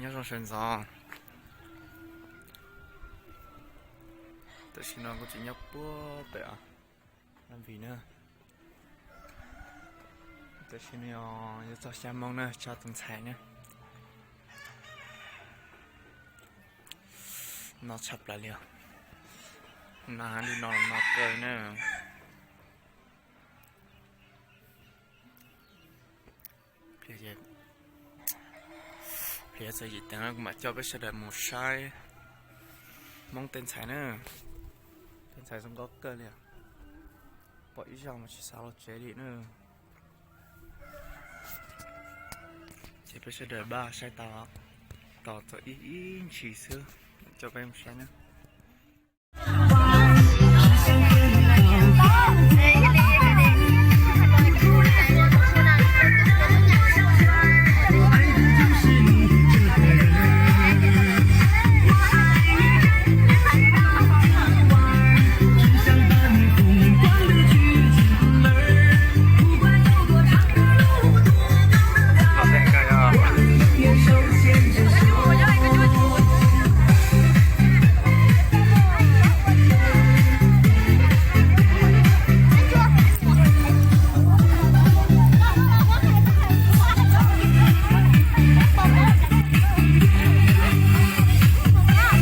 Nyob zoo sawv ntxov. Tam sim no kuv tseem nyob puag pem Lam Vim na. Tam sim no yuav txog xya moo na, tso tus ntxhais na. No tshaj plaws li os. No li no no kawg na. Pliag txog yim teev kuv mam coj peb sawv daws mus saib Hmoob tej ntxhais na. Tej ntxhais zoo nkauj kawg li. Pom ib zaug mas tsis xav los tsev li na. Ces peb sawv daws npaj saib tau, tos txog ib ib ntsis xwb mam coj peb mus saib na.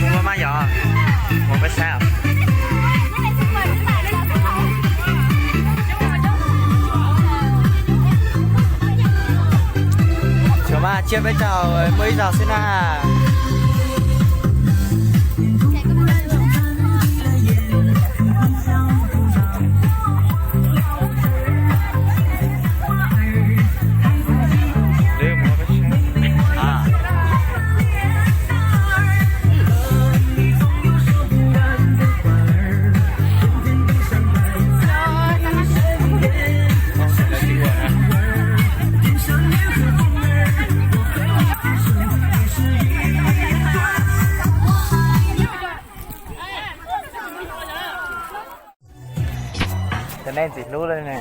Ua maj yom, ua peb saib. Tsuas mas tsiab peb zaug, muaj ib zaug xwb na. Cov nej ntxim hlub li ne.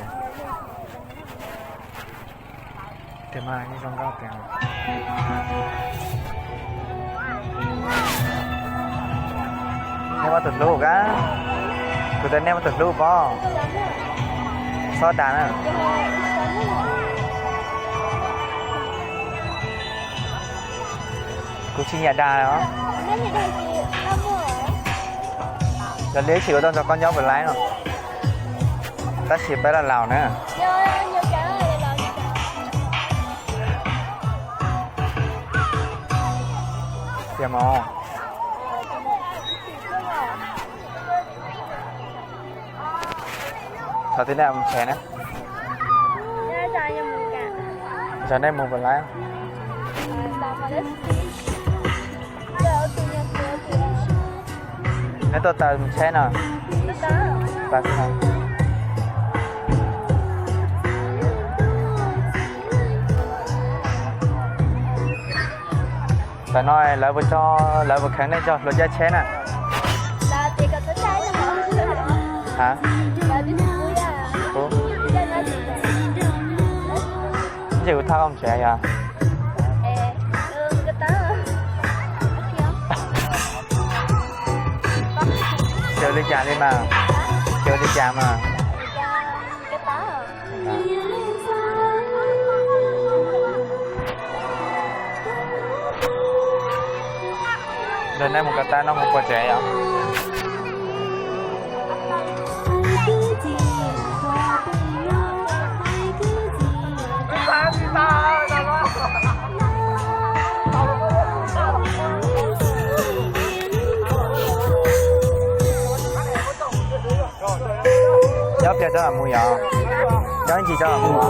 Tiag mas, zoo nkauj tiag. Nej muaj tus hlub kab? Kuv tias nej muaj tus hlub pob. Xob dag na. Kuv tsis nyiam dag os. Yog li ib chim ua tau nrog koj nyob puas laib no? Tab sis peb laj laus na. Tiag mos. Thaum twg nej mus tsev na? Tsam nej mus puas laib? Nej tuaj taws mus tsheb no? Tam no lawv puas tso, lawv puas kheev nej coj hlua caij tsheb na? Ntsis kuv thaj koj mus tsev yog. Xyaum li cas li mas? Xyaum li cas mas? Ntawm nej mus ko taw no mus puas tsev yom? Nyob pliag rov mus yom? Nyob ib ntsis rov mus.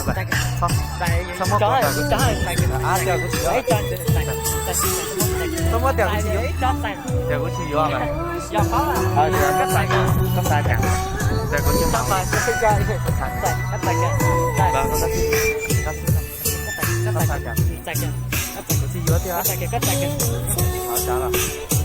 Txhob muab kuv txais, kuv tsis yuav. Txhob muab tias kuv tsis yuav, tias kuv tsis yuav mas. Koj txais tias, tias kuv tsis yuav, koj txais tias, kuv tsis yuav tias, txhob txais los.